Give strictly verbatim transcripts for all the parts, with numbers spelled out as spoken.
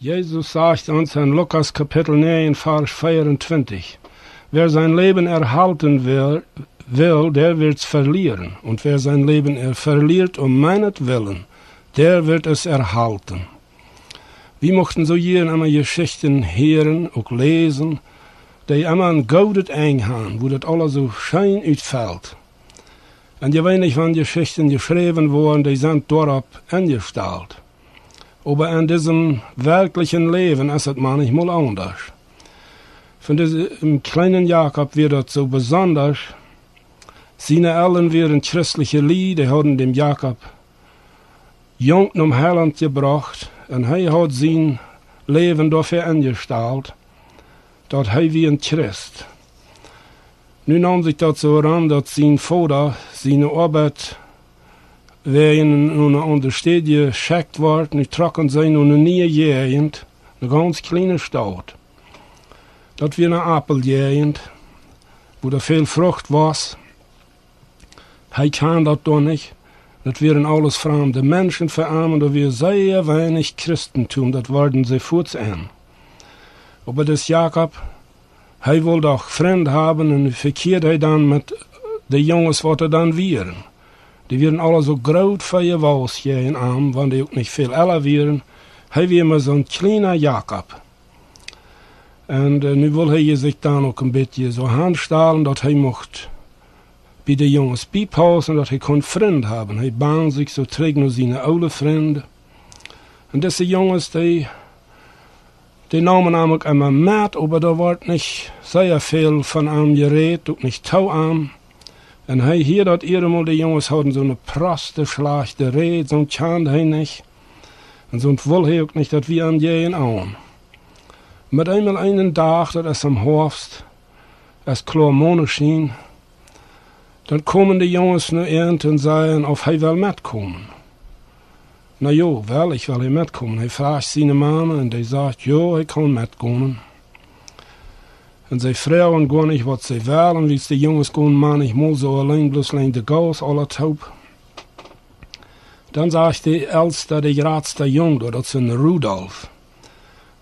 Jesus sagt uns in Lukas Kapitel neun, Vers vierundzwanzig: Wer sein Leben erhalten will, will, der wird's verlieren. Und wer sein Leben er-, verliert um meinetwillen, der wird es erhalten. Wie muchten soo hia emma Jeschichten hieren, uk läsen, dee emma een goodet Enj haben, wua daut aules soo scheen utfelt. Un jeweenlich, wan Jeschichten jeschräwen woaren, dee sent doaropp enjestalt. Oba en disen werkjlichen Läwen es et manchmol aundasch. Von disen kjleenen Jakob wia daut soo besondasch. Siene Elren wieren christliche Lied, dee hauden däm Jakob junk nom Heilaunt jebrocht, un hee haud sien Läwen doafäa enjestalt, daut hee wia een Christ. Nu neem sikj daut soo aun, daut sien Voda siene Oabeit wäajen no eene aundre Städ jeschekjt wort. Nu trocken see no eene niee Jäajent, eene gaunz kjliene Staut. Daut wia eene Apeljäajent, wua väl Frucht wia. Hee kjand daut doa nich. Daut wieren aules framde Menschen fa am, un doa wia sea weinich Christentum, daut worden see fuaz en. Oba dis Jakob, hee wull doch Frind haben, un nu vekjieed hee dan met de Junges, waut doa dan wieren. Dee wieren aule soo groot fa je waus jäajen am, wan dee uk nich väl ella wieren. Hee wia mau soon kjliena Jakob. Un, äh, nu wull hee sikj dan uk een bät soo aunstalen, daut hee mucht bie de Junges biepaussen, daut hee kunn Frind haben. Hee band sikj soo trigj no siene oole Frind. Un dise Junges, dee, dee neemen am uk emma met, oba doa wort nich sea väl von am jerät, uk nich to am. Un hee hieed daut eenmol, de Junges hauden soone proste, schlajchte Räd, soont kjand hee nich. Un soont wull hee uk nich, daut wie am jäajen aun. Met eemol eenen Dach, daut es em Hoafst, es kloa Moneschien, dan komen de Junges no am un sajen, auf hee well metkomen. Na jo, well, ekj well hia metkomen. Hee frajcht siene Mame un dee sajcht, jo, hee kaun metkomen. Un see froagen goa nich, waut see wellen, wiels de Junges gonen manchmol soo auleen, bloos auleen de Gauss, aula toop. Dan sajcht de elsta, de jratsta Jung doa, daut es een Rudolf.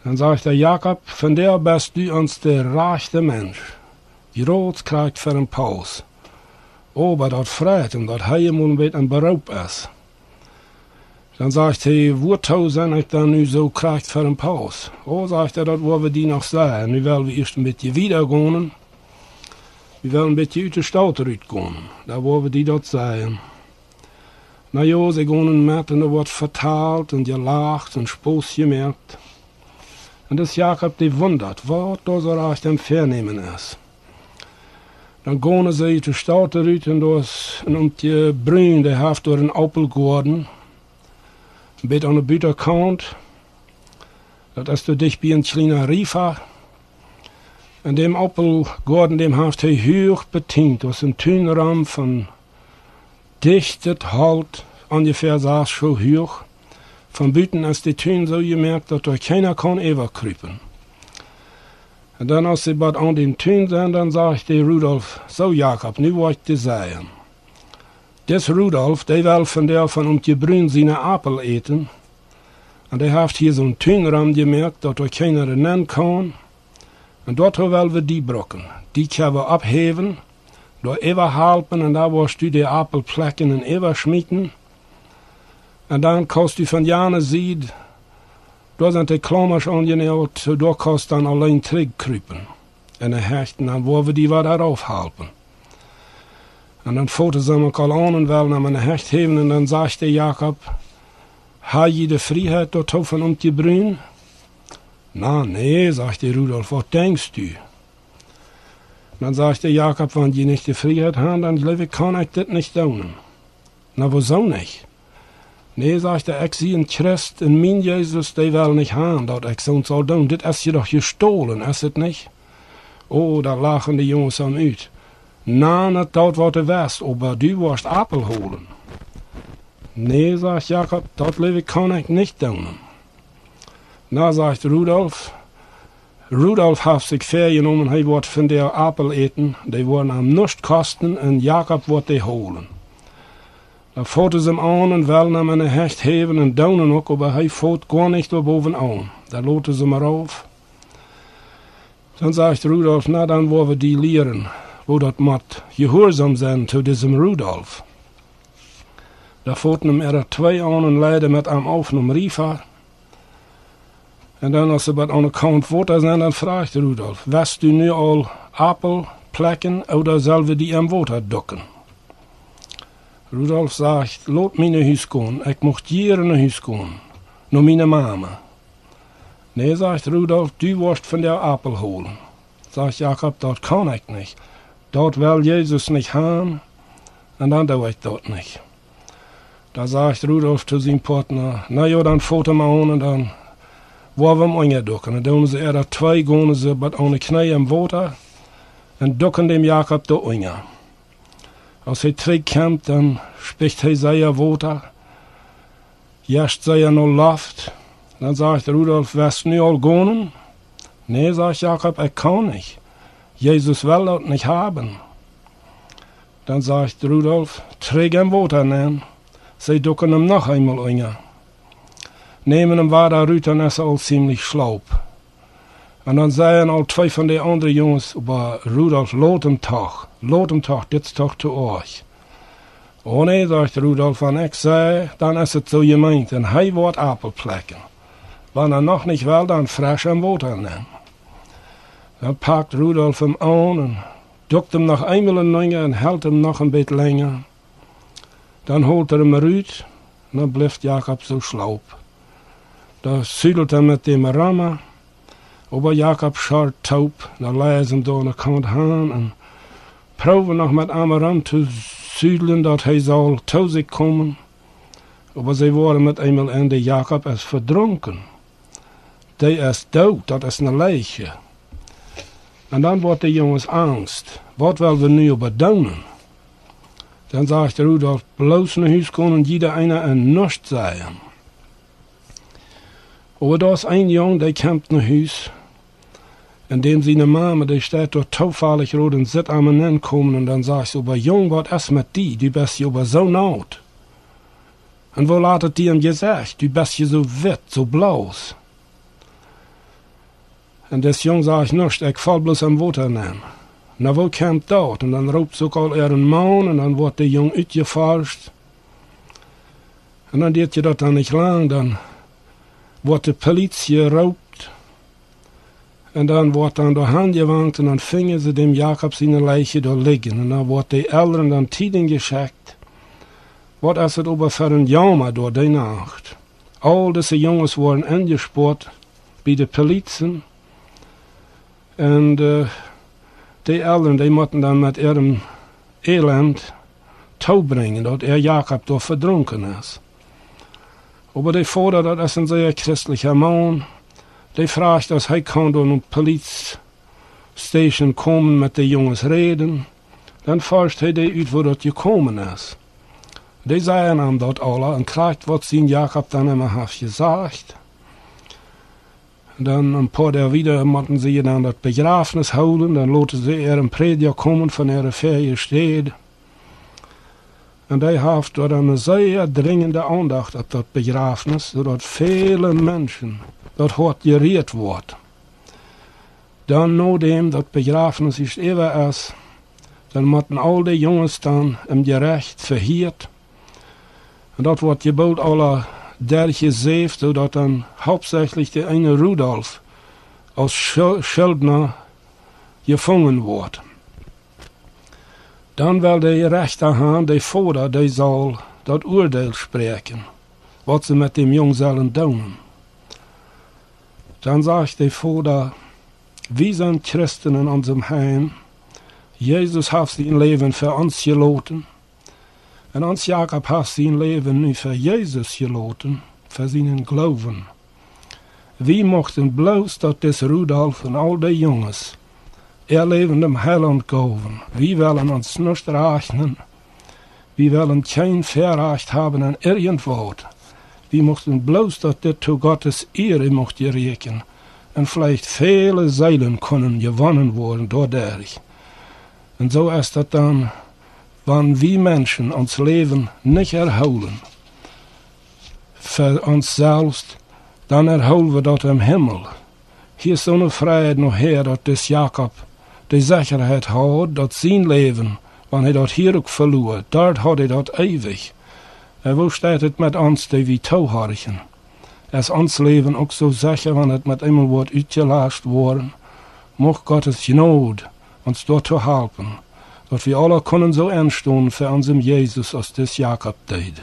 Dan sajcht hee: Jakob, vondoag best du ons de rajchta Mensch. Jrod krakjt fa een Paus. Oba daut freit am, daut hee mol een bät em Beroop es. Dan sajcht hee: Wuatoo sie ekj dan nu soo krakjt fa een Paus? O, sajcht hee, daut woa wie die noch sajen. Nu well wie ieescht een bät wieda gonen. Wie wellen een bät ut de Staut rut gonen. Dan woa wie die daut sajen. Na jo, see gonen met un doa woat vetalt un jelacht un Spos jemoakt. Un dis Jakob, dee wundat, waut doa soo rajcht aum Vänämen es. Dan gonen see ut de Staut rut un doa es een Omtje Brun, dee haft doa een Aupelgoaden. Een bät aun de Butakaunt. Daut es doa dicht bie een kjliena Riefa. Un dän Aupelgoaden, dän haft hee huach betient. Daut es een Tun rom von dichtet Holt, onjefäa sas Schoo huach. Von buten es de Tun soo jemoakt, daut doa kjeena kaun äwakrupen. Un dan, aus see bie aun dän Tun sent, dan sajcht de Rudolf: Soo, Jakob, nu woa ekj die sajen. Dis Rudolf, dee well vondoag von Omtje Brun siene Aupel äten. Un dee haft hia soon Tun rom jemoakt, daut doa kjeena nenn kaun. Un doatoo well wie die brucken. Die kjenn wie opphäwen, doa äwahalpen un doa woascht du de Aupel plekjen un äwaschmieten. Un dan kaust du von jane Sied, doa sent de Klaumasch aunjenäajelt, soo doa kaust dan auleen trigj krupen. Un de Hecht, dan woa wie die wada rauf halpen. Un dan fungen see aul aun un wellen am enne Hecht häwen un dan sajcht de Jakob: Ha jie de Frieheit doatoo von Omtje Brun? Na, nä, sajcht de Rudolf, waut denkjst du? Dan sajcht de Jakob: Wan jie nich de Frieheit han, dan jleew ekj, kaun ekj dit nich doonen. Na, wuasoo nich? Nä, sajcht hee, ekj sie een Christ un mien Jesus, dee well nich han, daut ekj soont saul doonen. Dit es je doch jestolen, es et nich? O, doa lachen de Junges am ut. Na, nich daut waut du west, oba du woascht Aupel holen. Nä, sajcht Jakob, daut jleew ekj, kaun ekj nich doonen. Na, sajcht Rudolf, Rudolf haft sikj väajenomen, hee woat vondoag Aupel äten, dee woaren am nuscht kosten un Jakob woat dee holen. Dan fungen see am aun un wellen am enne Hecht häwen un doonen uk, oba hee funk goa nich doa bowen aun. Dan loten see mie auf. Dan sajcht Rudolf: „Na, dan woa wie die lieren, woo daut mott jehuarsom sennen to disen Rudolf.“ Dan fungen am äare twee aun un leiden am met auf nom Riefa. Un dan, aus see bie aun de Kaunt Wota sent, dan fruach Rudolf: „West du nu aul Aupel plekjen, ooda sell wie die em Wota ducken?“ Rudolf sajcht: „Lot mie no Hus gonen, ekj mucht jieren no Hus gonen, no miene Mame.“ „Nä“, sajcht Rudolf, „du woascht von de Aupel holen.“ Sajcht Jakob: „Daut kaun ekj nich. Daut well Jesus nich han, un dan doo ekj daut nich.“ Dan sajcht Rudolf to sienen Partner: „Na jo, dan fot am aun un dan woa wie am unjaducken.“ Un dan doonen see äare twee, gonen see bie aun de Kjnee em Wota un ducken däm Jakob doa unja. Aus hee trigjkjemt, dan spicht hee sea Wota, jescht sea no Loft. Dan sajcht Rudolf: „West nu aul gonen?“ „Nä“, sajcht Jakob, „ekj kaun nich. Jesus well daut nich haben.“ Dan sajcht Rudolf: „Trigj em Wota nenn.“ See ducken am noch eemol unja, nämen am wada rut, dan es hee aul ziemlich schlaup. Un dan sajen aul twee von de aundre Junges: „Oba Rudolf, lot am doch, lot am doch, dit es doch to oajch.“ „O nä“, sajcht Rudolf, „wan ekj saj, dan es et soo jemeent, un hee woat Aupel plekjen. Wan hee noch nich well, dan fresch em Wota nenn.“ Dan pakt Rudolf am aun un dukt am noch eemol unja un helt am noch een bät lenja. Dan holt hee am rut, un dan blift Jakob soo schlaup. Dan sudelt hee met däm rom, oba Jakob schort toop, dan lajcht hee am doa aun de Kaunt han un proowt noch met am rom to sudeln, daut hee saul to sikj komen. Oba see woaren met eemol enn, de Jakob es vedrunken. Dee es doot, daut es ne Leich. Un dan woat de Junges angst. Waut well wie nu oba doonen? Dan sajcht Rudolf: „Bloos no Hus gonen, jieda eena, un nuscht sajen.“ Oba doa es een Jung, dee kjemt no Hus, un däm siene Mame, dee steit doa toofällich rut un sitt am enenkomen, un dan sajcht see: „Oba Jung, waut es met die? Du best je oba soo naut. Un woo lat et die em Jesecht? Du best je soo witt, soo blooss.“ Un dis Jung sajcht: „Nuscht, ekj foll bloos em Wota nenn.“ „Na, woo kjemt daut?“ Un dan roopt see uk aul äaren Maun, un dan woat de Jung utjeforscht. Un dan diet je daut dan nich lang, dan woat de Politie jeroopt. Un dan woat dan doa han jewankt, un dan finjen see däm Jakob siene Leich doa lijen. Un dan woat de Elren dan Tieden jeschekjt. Waut es et oba fa een Jauma doa dee Nacht. Aul dise Junges woaren enjespoat bie de Polizen. Un, äh, de Elren, dee motten dan met äarem Elend toobrinjen, daut äa Jakob doa vedrunken es. Oba de Voda, daut es een sea christlicha Maun, dee fruach, aus hee kunn doa no Police Station komen, met de Junges räden. Dan forscht hee dee ut, woo daut jekomen es. Dee sajen am daut aula un krakjt, waut sien Jakob dan emma haft jesajcht. Dan een poa Doag wieda motten see dan daut Bejrafnis hoolen. Dan loten see äaren Prädja komen von äare väaje Städ. Un dee haft doa dan eene sea drinjende Aundacht opp daut Bejrafnis, soo daut väle Menschen daut Hoat jerieet woat. Dan, nodäm daut Bejrafnis ieescht äwa es, dan motten aul de Junges dan em Jerecht vehieet. Un daut woat je boolt aula derchjesäft, soo daut dan hauptsächlich de eene Rudolf aus Schul-, Schuldna jefungen woat. Dan well de Rechta han, de Voda, dee saul daut Uadeel spräakjen, waut see met däm Jung sellen doonen. Dan sajcht de Voda: „Wie sent Christen en onsem Heim. Jesus haft sien Läwen fa ons jeloten. Un ons Jakob haft sien Läwen nu fa Jesus jeloten, fa sienen Gloowen. Wie muchten bloos, daut dis Rudolf un aul de Junges äa Läwen däm Heilaunt jeewen. Wie wellen ons nuscht rajchten. Wie wellen kjeen Väarajcht haben aun irjentwaut. Wie muchten bloos, daut dit to Gottes Iea mucht jeräakjent. Un veleicht väle Seelen kunnen jewonnen woaren doaderch.“ Un soo es daut dan, wan wie Menschen ons Läwen nich erhoolen fa ons selfst, dan erhoolen wie daut em Himmel. Hia es soone Freid nohäa, daut dis Jakob de Sechaheit haud, daut sien Läwen, wan hee daut hia uk veloa, doa haud hee daut eewich. Un woo steit et met ons, dee wie toohorchen? Es ons Läwen uk soo secha, wan et met eemol woat utjelascht woaren? Mucht Gottes Jnod ons doatoo halpen, daut wie aula kunnen soo enstonen fa onsem Jesus, aus dis Jakob deed.